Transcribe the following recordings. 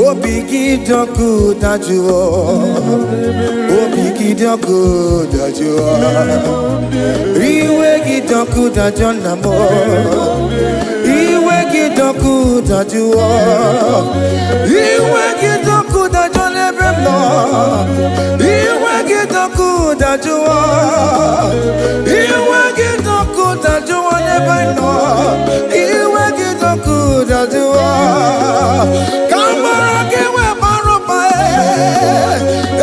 Obi gị dị ọkụ dajụọ. Obi gị dị ọkụ dajụọ. Iwe gị dị ọkụ dajụọ, nna m. Iwe gị dị ọkụ dajụọ. Iwe gị dị ọkụ dajụọ n'ebe m nọ. Iwe gị dị ọkụ dajụọ. Iwe gị dị ọkụ dajụọ n'ebe m nọ. Iwe gị dị ọkụ dajụọ. Ka amara gị wee bara ụba.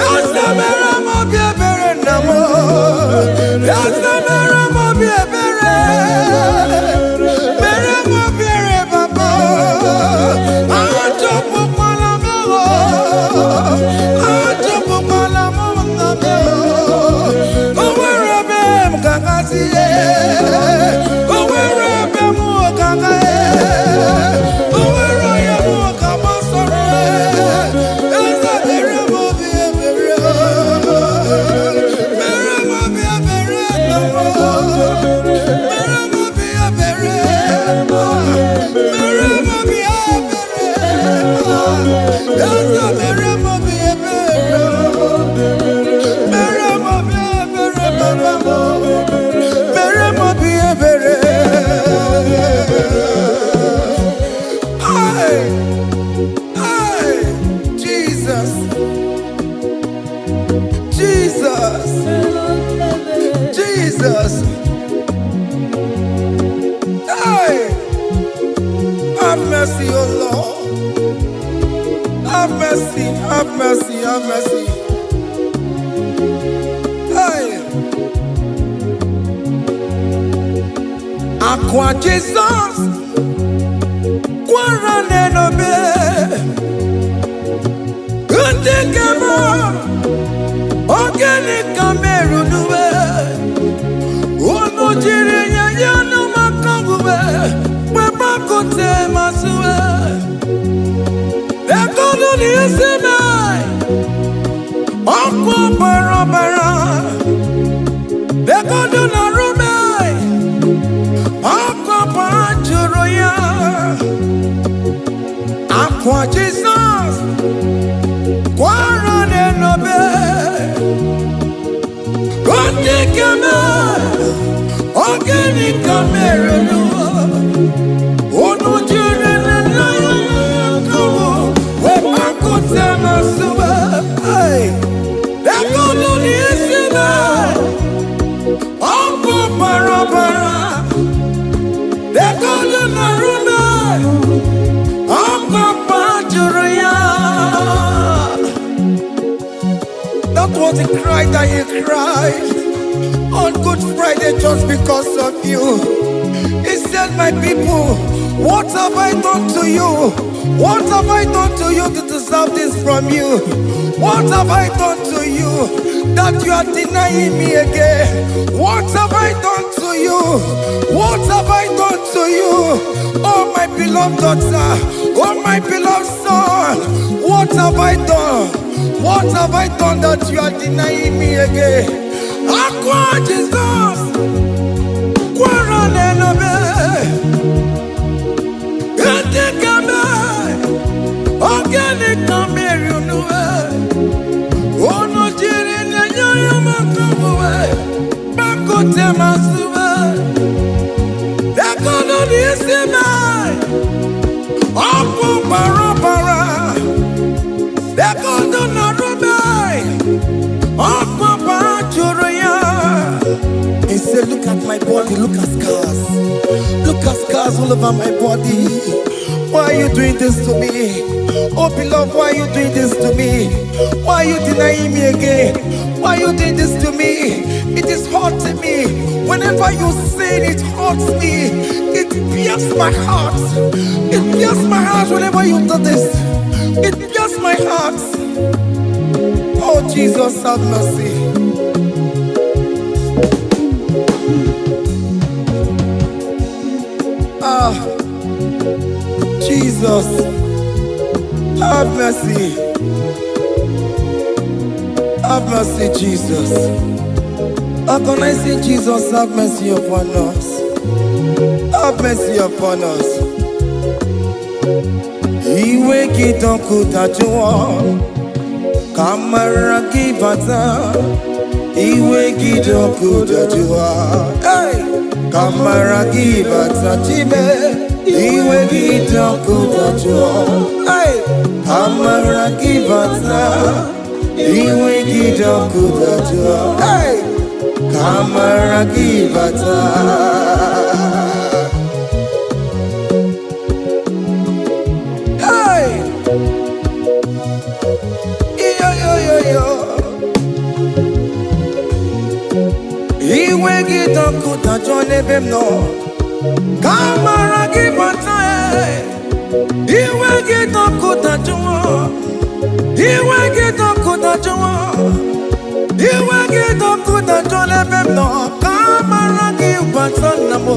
Eze, mere m obi ebere, nna m. Eze, mere m obi ebere. Mere m obi ebere, papa. Achọpụkwala m o. Achọpụkwala m, nna m. O nwere ebe m ga-agazi. O nwere ebe m ga-aga. O nwere onye m ga-agbasoro. Eze, mere m obi ebere. Mere m obi ebere, nna m. Mere m obi ebere. Mere m obi ebere. Eze, mere m obi ebere. Mere m obi ebere, papa m. Mere m obi ebere. Hey, hey, Jesus, Jesus, Jesus. Hey, have mercy, O Lord. Have mercy, have mercy, have mercy. Hey. Akwa Jizọs kwara n'enobe, ndị nke m, ogene ka merunuwe unu jiri nye ya maka omume wepakute masuwe ekolu n'isi me ọkụ bara bara ekodu na rume ọkụ bara jụrụ ya. Akwa Jizọs kwara n'enobe, ndị keme ogene ka mere n'ụwa unu jiri nne ya kọwụ wepakute masuwe ekolu n'isi me ọkụ bara bara ekolu na rume ọkụ jụrụ ya. That was the cry that he cried on Good Friday just because of you. He said, "My people, what have I done to you? What have I done to you to deserve this from you? What have I done to you that you are denying me again? What have I done to you? What have I done to you? Oh, my beloved daughter, oh, my beloved son, what have I done? What have I done that you are denying me again?" Akwa Jesus, kwara n'enobe, ndị keme, ogene ka mmeri unu unu jiri na-enye ya maka omume gbakọte masụme ekono n'isi me ọkụ bara bara ekono na rume ọkụ bara jụrụ ya. He said, "Look at my body, look at scars. Look at scars all over my body. Why are you doing this to me? Oh, beloved, why are you doing this to me? Why are you denying me again? Why are you doing this to me? It is hurting me. Whenever you sin, it hurts me. It pierces my heart. It pierces my heart whenever you do this. It pierces my heart." Oh, Jesus, have mercy. Ah, Jesus, have mercy. Have mercy, Jesus. Agonizing Jesus, have mercy upon us. Have mercy upon us. Iwe gị dị ọkụ dajụọ, ka amara gị bata. Iwe gị dị ọkụ dajụọ. Hey! Ka amara gị bata, Chime. Iwe gị dị ọkụ dajụọ. Hey! Ka amara gị bata. Iwe gị dị ọkụ dajụọ. Hey! Ka amara gị bata. Hey! Iyo yo yo yo. Iwe gị dị ọkụ dajụọ n'ebe m nọ. Ka amara gị bata. Eh. Iwe gị dị ọkụ dajụọ. Iwe gị dị ọkụ dajụọ. Iwe gị dị ọkụ dajụọ n'ebe m nọ. Ka amara gị bata, nna m.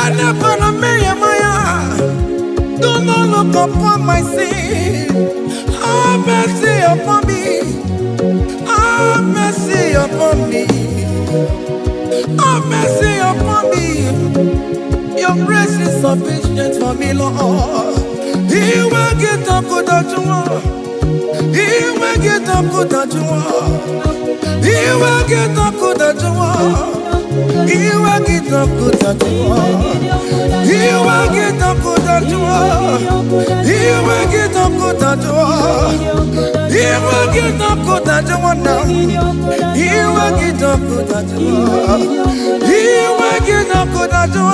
Elekwala mmehie m anya. Do not look upon my sin. Have mercy upon me. Have mercy upon me. Have mercy upon me. Your grace is sufficient for me, Lord. Iwe gị dị ọkụ dajụọ. Iwe gị dị ọkụ dajụọ. Iwe gị dị ọkụ dajụọ. Iwe gị dị ọkụ dajụọ. Iwe gị dị ọkụ dajụọ. Iwe gị dị ọkụ dajụọ. Iwe gị dị ọkụ dajụọ na m. Iwe gị dị ọkụ dajụọ. Iwe gị dị ọkụ dajụọ.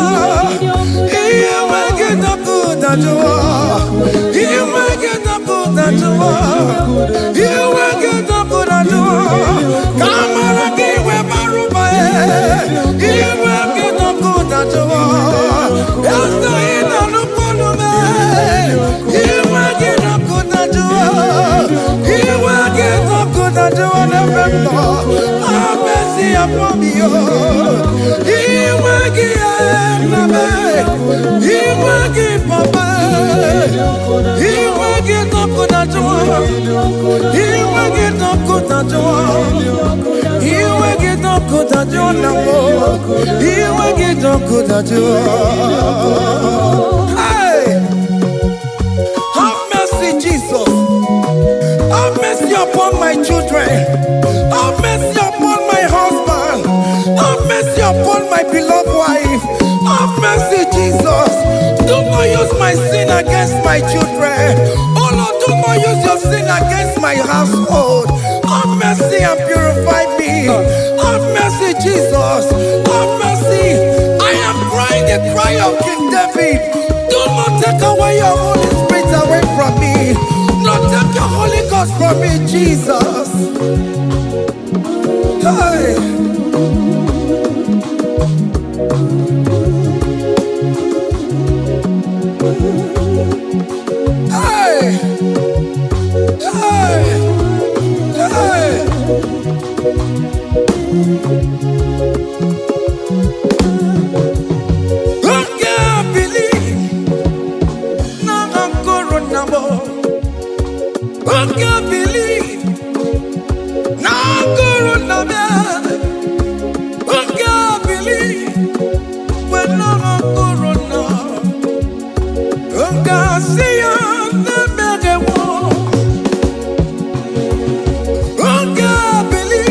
Iwe gị dị ọkụ dajụọ. Iwe gị dị ọkụ dajụọ. Iwe gị dị ọkụ dajụọ. Ka amara gị wee bara ụba. Iwe gị dị ọkụ dajụọ. Eze ị na-anụkwu olu m. Iwe gị dị ọkụ dajụọ. Iwe gị dị ọkụ dajụọ n'ebe m nọ. Have mercy upon me, oh. Iwe gị, nna m. Iwe gị, papa. Iwe gị dị ọkụ dajụọ. Iwe gị dị ọkụ dajụọ. Iwe gị dị ọkụ dajụọ na m. Iwe gị dị ọkụ dajụọ. Hey! Have mercy, Jesus. Have mercy upon my children. Have mercy upon my husband. Have mercy upon my beloved wife. Have mercy, Jesus. Do not use my sin against my children. Oh Lord, do not use your sin against my household. Have mercy and purify me. Have mercy, Jesus. Have mercy. I am crying the cry of King David. Do not take away your Holy Spirit away from me. Not take your Holy Ghost from me, Jesus. Hey. Hey. Hey. Hey. Oke bili na akụrụ na m. Oke bili na akụrụ na m. Oke bili wena akụrụ na. Oke asị ya na-emegewo. Oke bili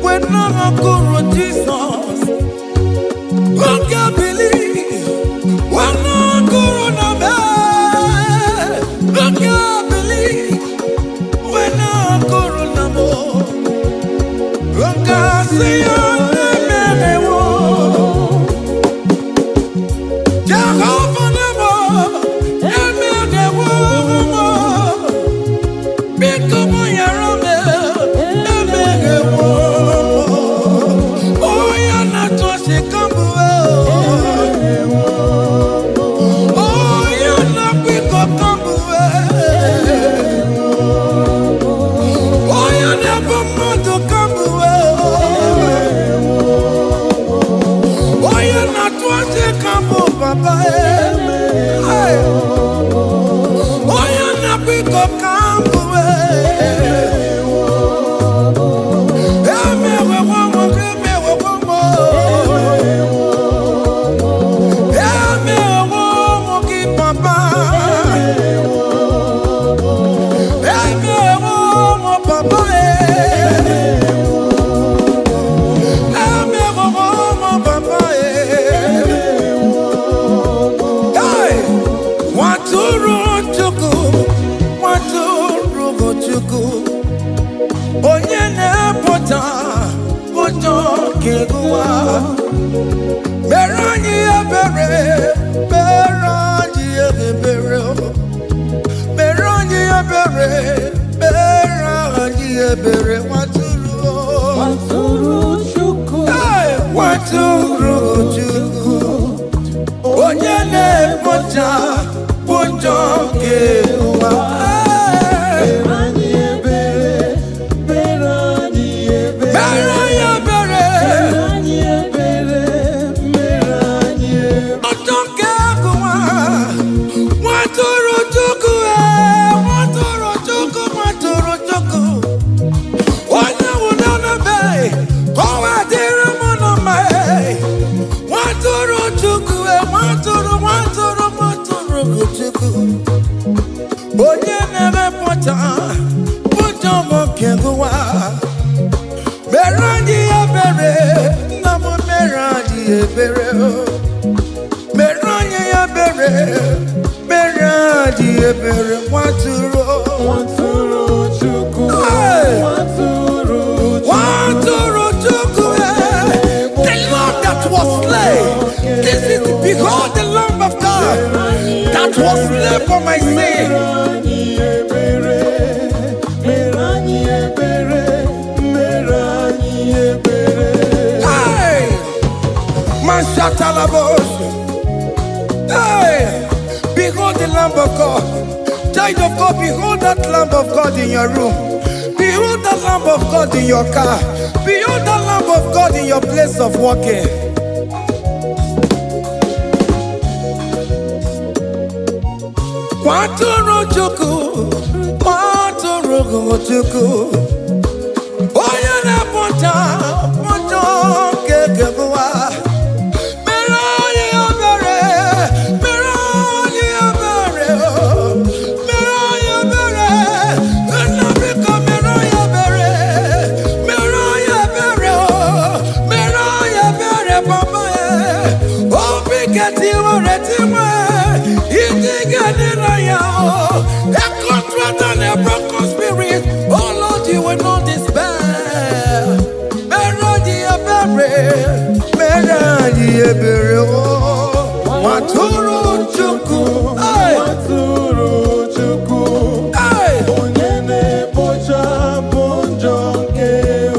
wena akụrụ Jizọs. Oke bili wena akụrụ na m. Oke bili wena akụrụ na m. Oke asị ya na-emegewo. Jehova nemo emegewo m. Biko mụnyere m emegewo m. Onye na-atụ ọchị ka m bụ, onye na-akwa iko ka m bụ, onye na-ebu mmadụ ka m bụ, onye na-atụ ọchị ka m bụ, papa. Hey! Onye na-akwa iko ka m bụ. Emewewo m, emewewo m. Emewo m gị, papa. Chukwu, nwatụrụ Chukwu, onye na-epụta ụjọ nke ụwa. Mere anyị ebere, mere anyị ebere, mere anyị ebere, mere anyị ebere, nwatụrụ. Nwatụrụ Chukwu. Hey! Nwatụrụ Chukwu, onye na-ekpocha ụjọ nke ụwa. Hey! Mere anyị ebere, mere anyị ebere. Mere anyị ebere. Mere anyị ebere, mere anyị ebere. Ọjọ́ nke ụwa. Nwatụrụ Chukwu, ee, nwatụrụ Chukwu, nwatụrụ Chukwu, onye nwụrụ n'obe ka ọ wee dịrị mụ na mma, ee. Nwatụrụ Chukwu, ee, nwatụrụ, nwatụrụ, nwatụrụ Chukwu, onye na-emepụta ụjọ nke ụwa. Mere anyị ebere, nna m, mere anyị ebere o. Mere anyị ebere, mere anyị ebere, nwatụrụ. Nwatụrụ Chukwu. Hey! Nwatụrụ Chukwu. Nwatụrụ Chukwu, eh, the Lamb that was slain. This is, behold the Lamb of God that was slain for my sin. Mere anyị ebere, mere anyị ebere, mere anyị ebere. Hey! Mashatalabos. Hey! Behold the Lamb of God. Child of God, behold that Lamb of God in your room. Behold the Lamb of God in your car. Behold the Lamb of God in your place of working. Nwatụrụ Chukwu, nwatụrụ Chukwu, onye na-apụta ụjọ nke ụwa. Mere anyị ebere, mere anyị ebere, mere anyị ebere, nna, biko mere anyị ebere, mere anyị ebere, mere anyị ebere, papa ya. Obi ketiwere tiwe, iji ga-adịrị ya o. A contrite and a broken spirit, oh Lord, you will not despair. Mere anyị ebere, mere anyị ebere o. Nwatụrụ Chukwu, hey! Nwatụrụ Chukwu. Hey! Onye na-ekpochapụ njọ nke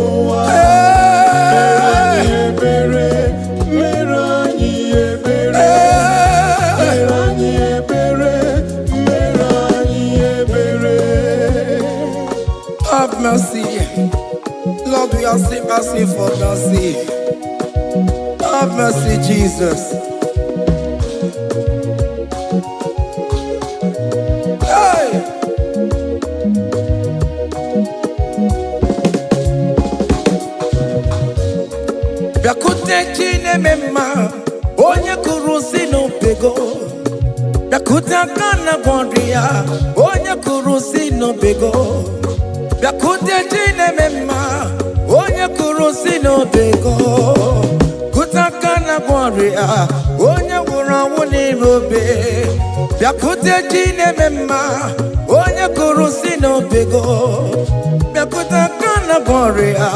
ụwa. Hey! Ebere, mere anyị ebere. Hey! Mere anyị ebere, mere anyị ebere. Have mercy. Lord, we are still asking for mercy. Have mercy, Jesus. Hey! Bịakwute Chineme mma, onye kụrụ si n'obego. Bịakwute aka na gwọrọ ya, onye kụrụ si n'obego. Bịakwute Chineme mma, onye kụrụ si n'obego. Kute aka na gwọrọ ya, onye nwụrụ anwụ n'ime obe. Bịakwute Chineme mma, onye kụrụ si n'obego. Bịakwute aka na gwọrọ ya,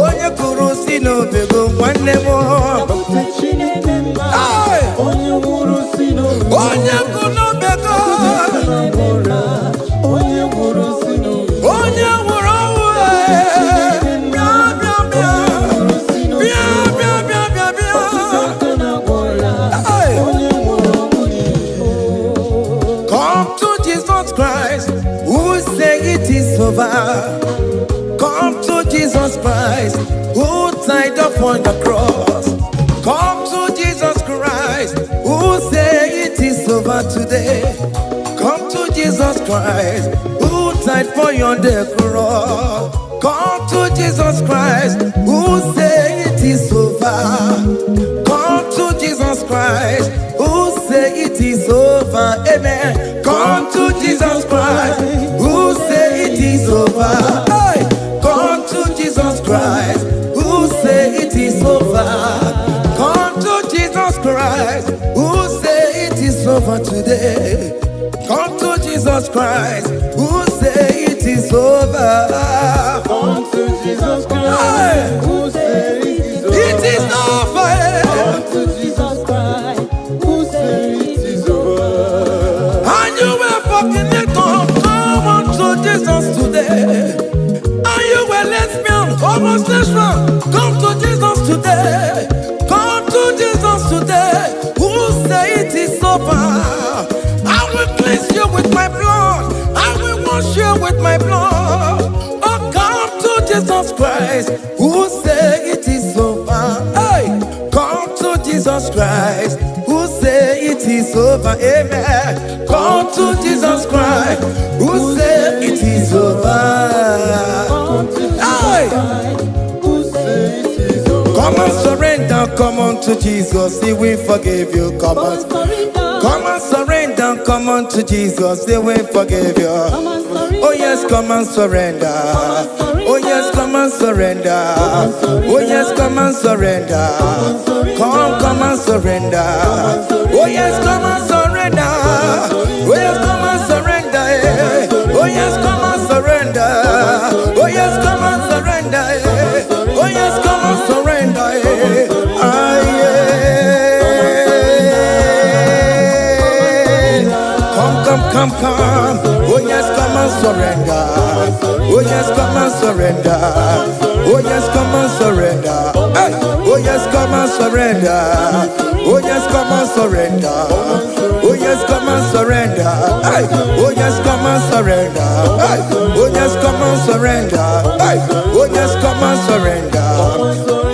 onye kụrụ si n'obego, nwanne m. Bịakwute Chineke mma, Hey! onye nwụrụ si n'obe. Onye kụrụ n'obego. Onye nwụrụ si n'obe. Onye nwụrụ ọnwụ, ee, bịa, bịa, bịa, bịa, bịa, bịa, bịa, bịa. Aka na-agwọ ya, Hey! onye nwụrụ ọnwụ n'ihi. Come to Jesus Christ, who say it is over. Come to Jesus Christ, who died upon the cross. Come to Jesus Christ, who say it is over today. Come to Jesus Christ, who died for you on the cross. Come to Jesus Christ, who say it is over. Come to Jesus Christ, who say it is over. Amen. Come to Jesus Christ, who say it is over. Hey! Come to Jesus Christ, who say it is over. Come to Jesus Christ, who say it is over today. Come to Jesus. Jesus Christ, who say it is over. Come to Jesus Hey! Christ, who say it is over. It is over. Come to Jesus Christ, who say it is over. And you were fornicator, come unto Jesus today. And you were lesbian, homosexual, come to Jesus today. Come to Jesus today. Who say it is over? I will cleanse you with my blood. I will wash you with my blood. Oh, come to Jesus Christ, who say it is over. Hey, come to Jesus Christ, who say it is over. Amen. Come to Jesus Christ, who say it is over. Come to Jesus Hey! Christ, who say it is over. Come and surrender, come unto Jesus, he will forgive you. Come Come on, and surrender. come and surrender, come unto Jesus, he will forgive you. Come and surrender. Oh yes, come and surrender. Oh yes, come and surrender. Oh yes, come and surrender. Come, come and surrender. Oh yes, come and surrender. Oh yes, come and surrender. Eh. Oh yes, come and surrender. Oh yes, come and surrender. Eh. Oh yes, come and surrender. Eh. Ah, yeah. Come, come, come, come. Oh yes, come and surrender. Oh yes, come and surrender. Oh yes, come and surrender. Hey. Oh yes, come and surrender. Oh yes, come and surrender. Oh yes, come and surrender. Hey. Oh yes, come and surrender. Hey. Oh yes, come and surrender. Hey. Oh yes, come and surrender.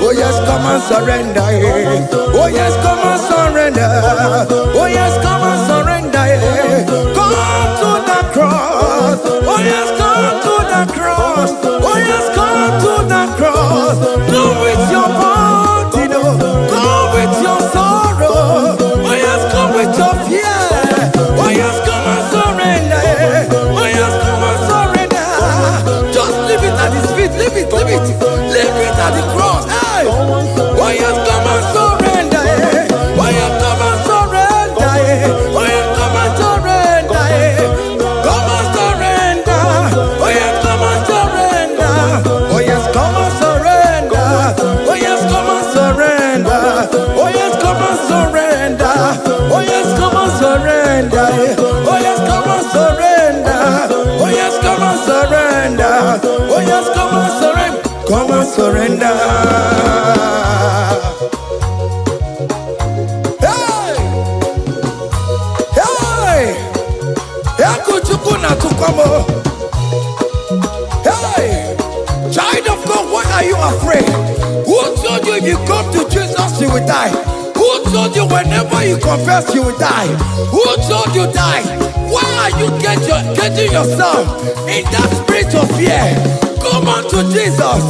Oh yes, come and surrender. Eh. Oh yes, come and surrender. Oh yes, come and surrender. Eh. Come to the cross. Oh yes, come to the cross. Oh yes, come to the cross. Come with your body, no. Come with your sorrow. Oh yes, come with your fear. Oh yes, come and surrender. Eh. Oh yes, come and surrender. Just leave it at his feet. Leave it, leave it. Leave it at the cross. Hey. Oh yes, come and surrender. Eh. Oh yes, come and surrender. Eh. Oh yes, come and surrender. Eh. Come and surrender. Oh yes, come and surrender. Oh yes, come and surrender. Oh yes, come and surrender. Oh yes, come and surrender. Oh yes, come and surrender. Eh. Oh yes, come and surrender. Oh yes, come and surrender. Oh yes, come and surrender. Come and surrender. Hey! Hey! Ekuchukwu na-atụkwa m o. Hey! Child of God, why are you afraid? Who told you if you come to Jesus, you will die? Who told you whenever you confess, you will die? Who told you die? Why are you getting yourself in that spirit of fear? Come unto Jesus.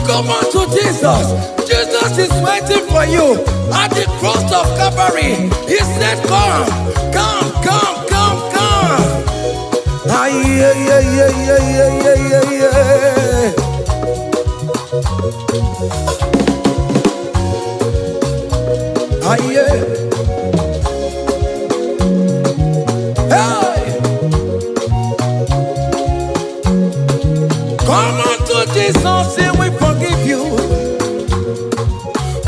Come unto Jesus. Jesus is waiting for you at the cross of Calvary. He said, come, come, come, come, come. Ay, ay, ay, ay, ay, ay, ay, ay, ay. Ay, ay. Hey! Come unto Jesus, he will forgive you.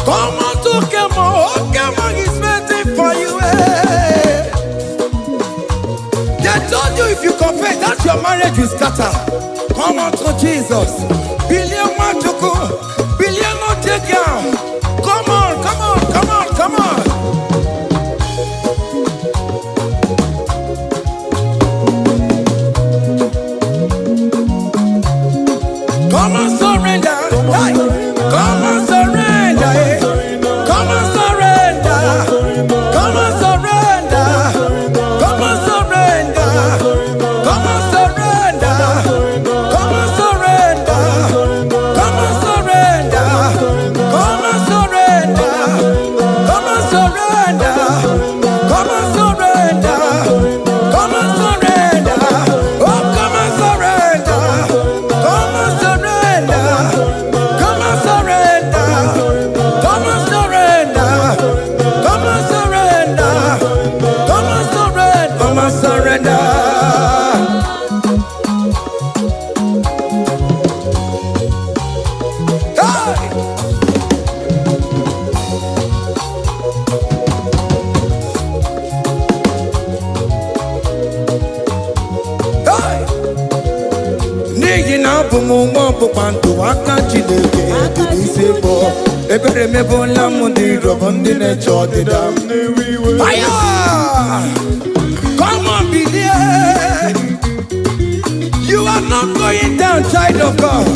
Come unto Kemo, oh Kemo is waiting for you. Hey. They told you if you confess that your marriage will scatter. Come unto Jesus. Billion Machuku, billion no take down. Come on, come on, come on, come on. Come and surrender. Hey. Come and surrender. Eh. Come and surrender. Come and surrender. Come and surrender. Come and surrender. Come and surrender. Come and surrender. Come and abụ m nwa ọgbụgba ndụ, aka Chineke dị n'isi bụ ebere mebụla m ndị iro m, ndị na-eche ọdịda m. Fire! Come on, bilie. You are not going down, child of God.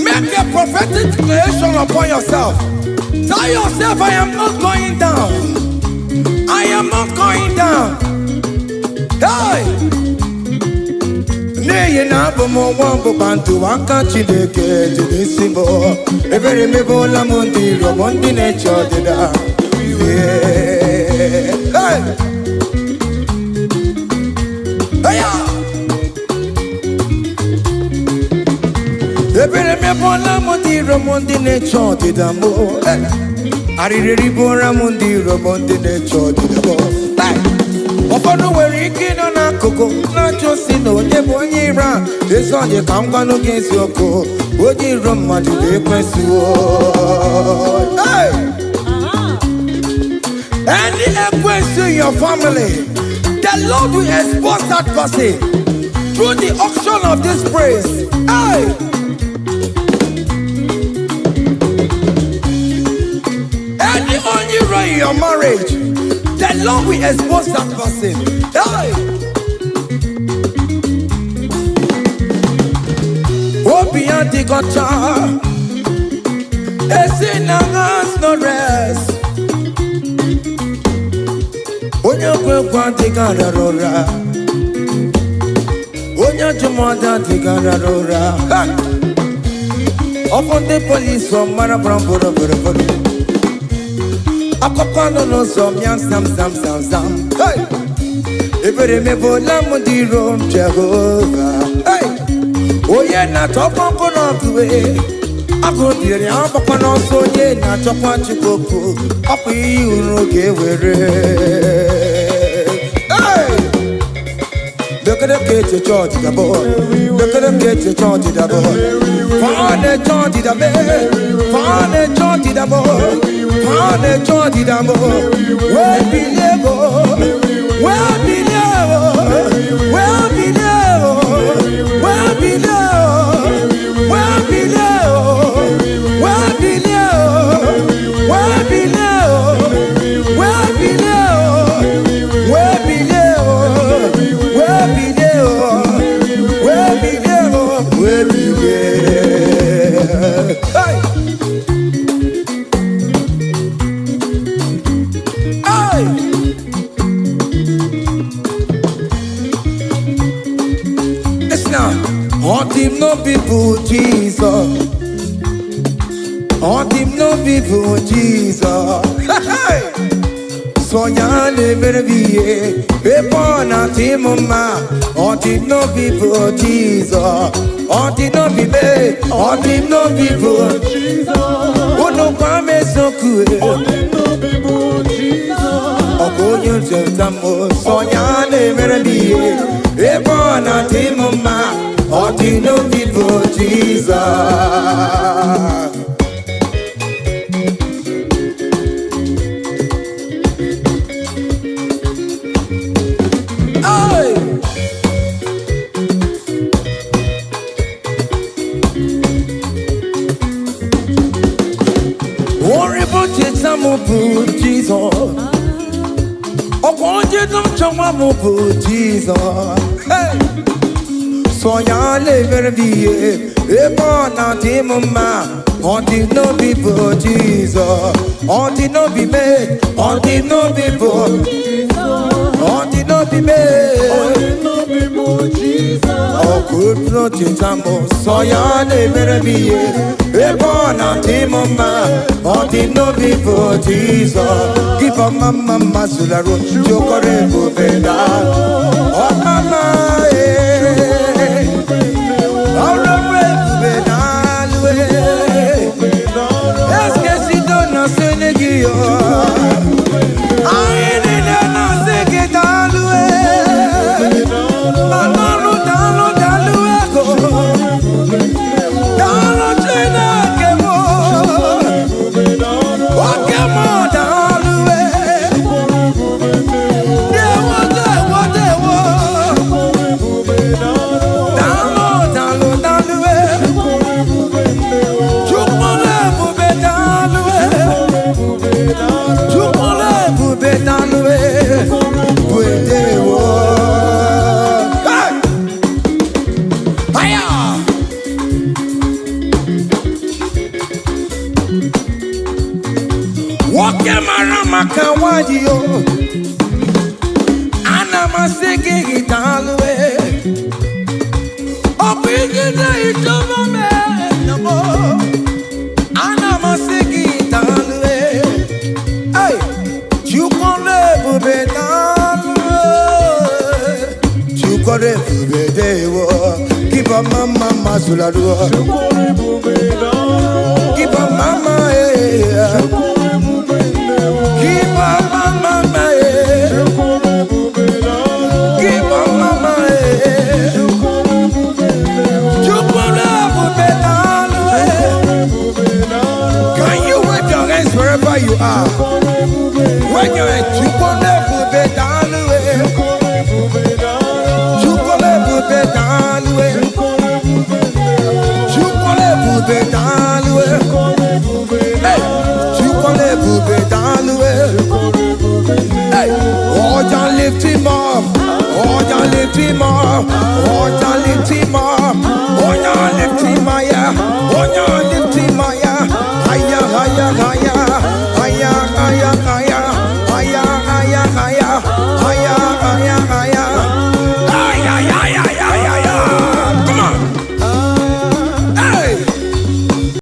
Make a prophetic declaration upon yourself. Tell yourself, "I am not going down. I am not going down." Hey! N'ihi na abụ m nwa ọgbụgba ndụ, aka Chineke dị n'isi m, ebere mebụla m ndị iro m, ndị na-eche ọdịda. Yeah. Hey! Hey! Ebere mebụla m ndị iro m, ndị na-eche ọdịda m. Hey! Arịrị eribụra m ndị iro m, ndị na-eche ọdịda m. Hey! Ụfọdụ nwere ike ịnọ n'akụkụ na-achụ si na onye bụ onye iro a. Ezi onye ka m gwanụ gị eziokwu, onye iro mmadụ ga-ekwesịwo. Hey! Any ekwensu in your family, the Lord will expose that person through the auction of this praise. Hey! Any onye iro in your marriage, the Lord will expose that person. Hey! Obi adịghị ọcha, esi na has no rest. Onye kwe ekwe adịghị arara ụra. Onye ajụmọdụ adịghị arara ụra. Ha! Ọkụ ndị polisi mara bụrụ bụrụ bụrụ bụrụ. Akụkọ nọ n'ụzọ mịa sam sam sam sam. Hey! Ebere mebụla m ndị iro m, Jehova. Hey! Onye na-achọkwa mkpụrụ ọgụwe agụ biri agbakwa n'ọsọ, onye na-achọkwa Chukwu okwu, ọkwa ihe uru ga-ewere. Hey! Lekere ka echiche ọdịda bụ, lekere ka echiche ọdịda bụ, fa na-eche ọdịda mee, fa na-eche ọdịda bụ, fa na-eche ọdịda bụ, wee bilie bụ, wee bilie bụ, wee bilie bụ, wee bilie bụ, wee bilie bụ, wee bilie bụ, wee bilie bụ, wee bilie bụ, wee bilie bụ, wee bilie bụ, wee bilie bụ, wee bilie. Hey! Hey! Listen now. Ọ dị m n'obi bụ Jizọs. Ọ dị m n'obi bụ Jizọs. Hey! Sọ ya na-emere m ihe ebe ọ na-adị m mma. Ọ dị m n'obi bụ Jizọs. Ọ dị n'obi mee. Ọ dị m n'obi bụ unu gwa m eziokwu. Ọ bụ onye nzọpụta m, sọ ya na-emere m ihe ebe ọ na-adị m mma. Ọ dị n'obi bụ Jizọs. Hey! Orin bụ cheta m bụ Jizọs. Ọkwa onye nchọnwa m bụ Jizọs. Hey! Sọ ya na-emere m ihe ebe ọ na-adị m mma. Ọ dị n'obi bụ Jizọs. Ọ dị n'obi mee. Ọ dị n'obi bụ. Ọ dị n'obi mee. Ọkụ cheta m, sọ ya na-emere m ihe ebe ọ na-adị m mma. Ọ dị n'obi bụ Jizọs. Gịbọ mma mma mma zụlarụ jokọrọ ebube na ọmama ee. Ọrụ ebube na alụ ee. Eskesido na sene gị yo. Anyị niile na-asị gị daalụ ee. Daalụ, daalụ, daalụ ego. Daalụ Chineke m. Oke m daalụ ee. Dewo, dewo, dewo. Maka nwaanyị o, ana m asị gị daalụ e. Ọ bụ ijide ichọba m e, ana m asị gị daalụ e. Hey, Chukwu ọrụ ebube, daalụ e. Chukwu ọrụ ebube, dewo. Give a mama mazularuo. Give a mama eh. Give a mama eh. Give a mama eh. Chukwu ọrụ ebube, daalụ e. Can you wave your hands wherever you are? Wave your hands. Chukwu ọrụ ebube, daalụ e. Chukwu ọrụ ebube, daalụ e. Chukwu ọrụ ebube, daalụ e. Hey! Chukwu ọrụ ebube, daalụ e. Hey! Ọja, lift him up. Ọja, lift him up. Ọja, lift him up. Ọja, lift him higher.